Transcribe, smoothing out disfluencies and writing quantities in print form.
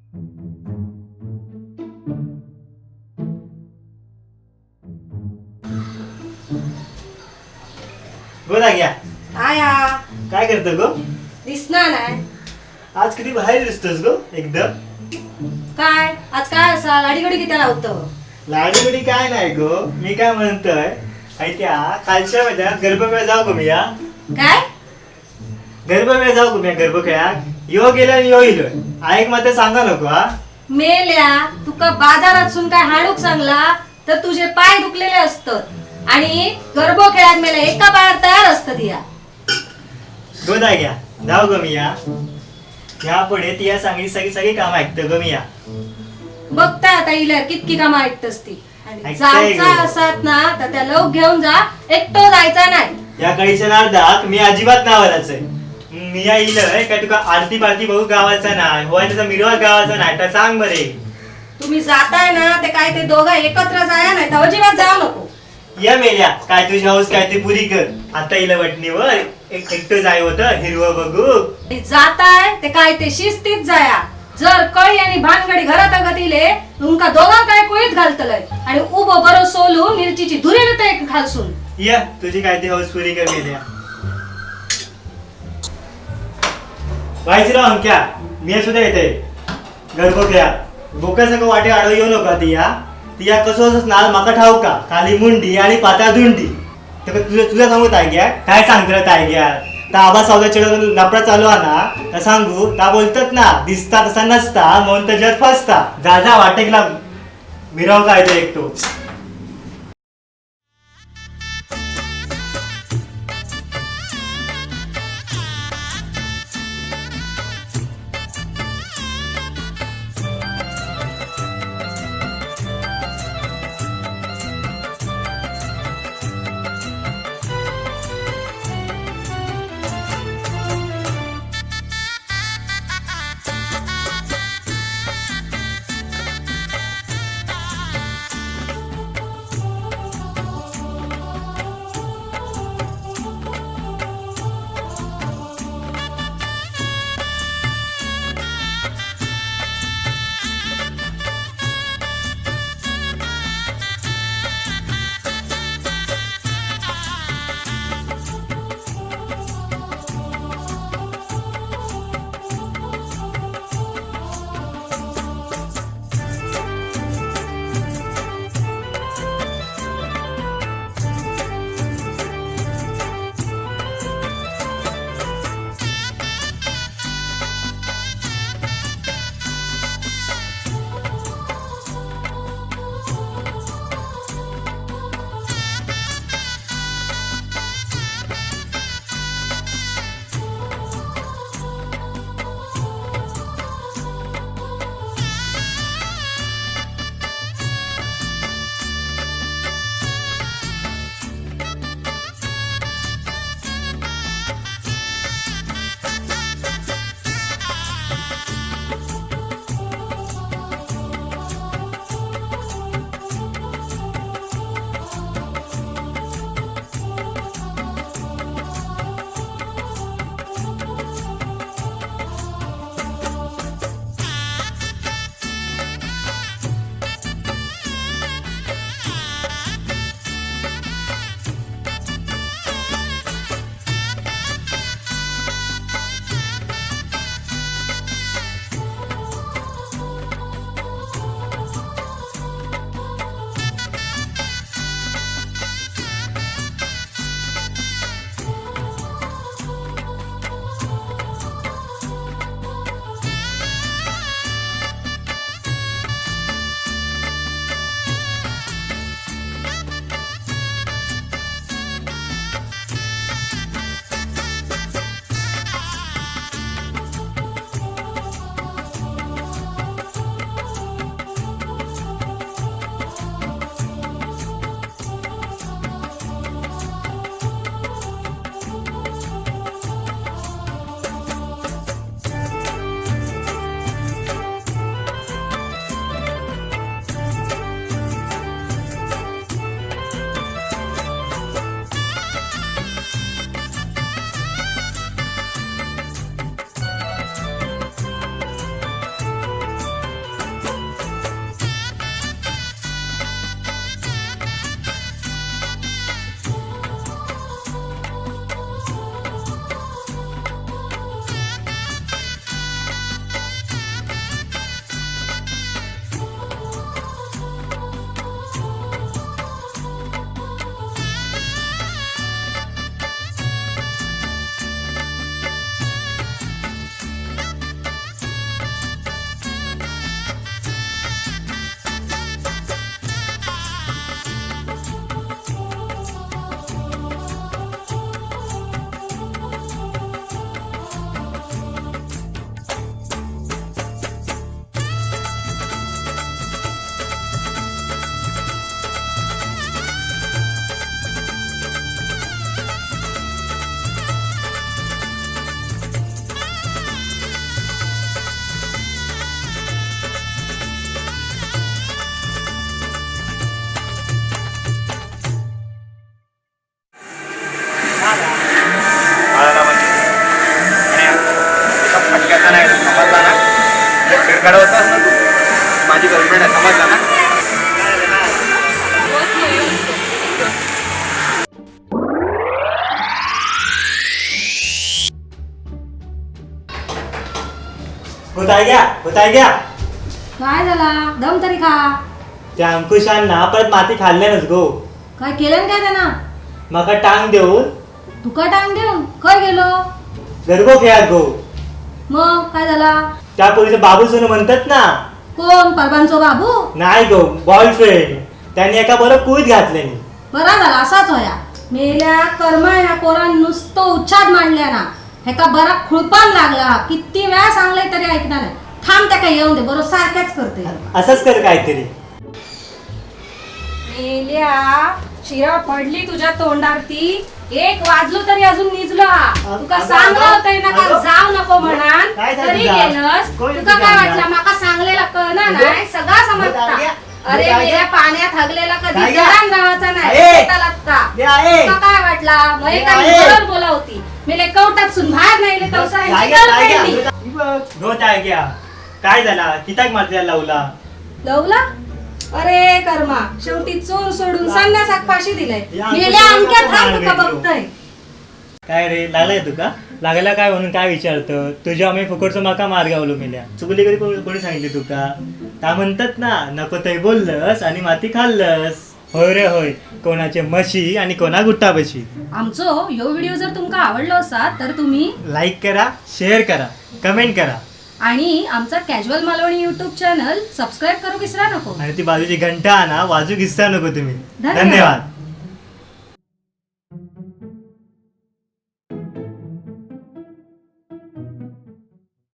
बोला घ्या. आया. काय करतो गो? दिसणार नाही. आज किती बाहेर दिसतोस गो एकदम. काय आज काय असा लाडीगडी किती लावतं? लाडीगडी काय नाही गो, मी काय म्हणतोय त्या कालच्या महिन्यात गर्भखेळ जाऊ गो मी. काय गर्भखेळ जाऊ गो मी गर्भखेळाक. यो गेलो आणि यो इलो. ऐक मात्र सांगा नको हा. मेल्या तुका बाजारातसून काय हाणूक सांगला तर तुझे पाय दुखलेले असतात आणि गर्भखेळात मेल्या एका पायावर तयार असत या. गोदा घ्या जाऊ गो मी. या ह्या पुढे ती या सांगी सगळी सगळी काम ऐकतं गो मी. या बघता आता इल्यार कितकी कामं ऐकतस ती. आणि ऐकतंय जायचा गं. असत ना तर त्या लोक घेऊन जा, एकटो जायचा नाही. या कळीच्या नारदाक मी अजिबात नावालाच आहे. मी या इलय काय तुका आरती पारती बघू गावाचा नाही, हो त्याचा मिरवा गावाचा नाही तर सांग बरे. तुम्ही जाताय ना ते काय ते दोघं एकत्र जाया नाही तर अजिबात जाऊ नको. या मेल्या काय तुझी हौस काय ती पुरी कर. आता इला वटणीवर एकटं जाय होतं हिरवं बघू. आणि जाताय ते काय ते शिस्तीत जाया. जर कळी आणि भानगडी घरात अगत इले तुमका दोघां काय कुळीत घालतलय आणि उभं बरं सोलून मिरचीची धुरी देते एक खालसून. या तुझी काय ती हौस पुरी कर मेल्या. व्हायची राव अंक्या मी सुद्धा येते गरबोक्या बोक्यासारखं वाटे आडव येऊ नका. तिया तिया कसं असं नाल माका ठाऊक का खाली मुंडी आणि पाता धुंडी. तर तुझ्या तुझ्या सांगू तायग्या काय सांगतलं तायग्या ता आबा सावदा चेडा लपडा चालू आहे ना तर सांगू ता बोलतात ना दिसता तसा नसता म्हणून त्याच्यात फसता. जा जा वाटेकला मिरव काय ते एकटो. कडवतास ना तू. माझी गर्लफ्रेंड आहे, समजला ना? होताय घ्या, होताय घ्या. काय झाला, दम तरी खा. त्या अंकुशांना परत माती खाल्ल्यानच गो. काय केलं काय त्यांना? माका टांग देऊन. तुका टांग देऊन खय गेलो? गरबो खेळात गो. मग काय झाला? त्या पोरीचं बाबू सोनू म्हणतात ना. कोण, परबांचो बाबू? नाही गो, बॉयफ्रेंड. त्यांनी एका बरं कूद घातल्यानी. बरा झाला असाच होया. मेल्या कर्मा ह्या पोरान नुसतं उच्छाद मांडल्या ना, ह्याका बरा खुळपान लागला. किती वेळा सांगलंय तरी ऐकणार नाही. थांब त्या काय येऊन दे, बरोबर सारख्याच करते. असंच कर काहीतरी. मेल्या शिरा पडली तुझ्या तोंडावरती. 1 वाजलो तरी अजून निजलो हा. तुका अगं, सांगलं अगं, होतं ना का अगं. जाऊ नको म्हणान, काय झालं तरी तुझा? गेलस. कोण तुका तुझ्या काय अंगात? वाटलं माका सांगलेला कळना अगं, नाही, सगळा समजता. अगं, अरे अगं, मेल्या पाण्यात हगलेला कधी अगं, दरान गावाचा नाही ए! स्वतःला का. दे आहे. तुका काय वाटला? मग एका ए! बरोबर बोला होती. मेले कवटात सून बाहेर नाही इले तवसा ह्यांची girlfriend ही. गो ताग्या, काय झाला? किताक मारल्या लावला? लवला? अरे कर्मा, शेवटी चोर सोडून संन्यासाक फाशी दिलाय. या मेल्या अंकुशाला अंक्या कसं थांब तुका मार भेटलो? बघतोय. काय रे, लागलाय तुका? लागला काय म्हणून काय विचारतं? तुझ्या आम्ही फुकटचं माका मार गावलो मेल्या. चुकली कधी कोणी सांगितली तुका? ता म्हणतात ना, नको ते बोललंस आणि माती खाल्लस. होय रे होय, कोणाचे म्हशी आणि कोणा गुट्टा बशी. आमचो ह्यो व्हिडिओ जर तुमका आवडलो असा तर तुम्ही लाईक करा, शेअर करा, कमेंट करा आणि आमचा casual Malvani YouTube channel subscribe करू विसरा नको. आणि ती बाजूची घंटा आणा वाजू घिसता नको तुम्ही. धन्यवाद. धन्यवाद.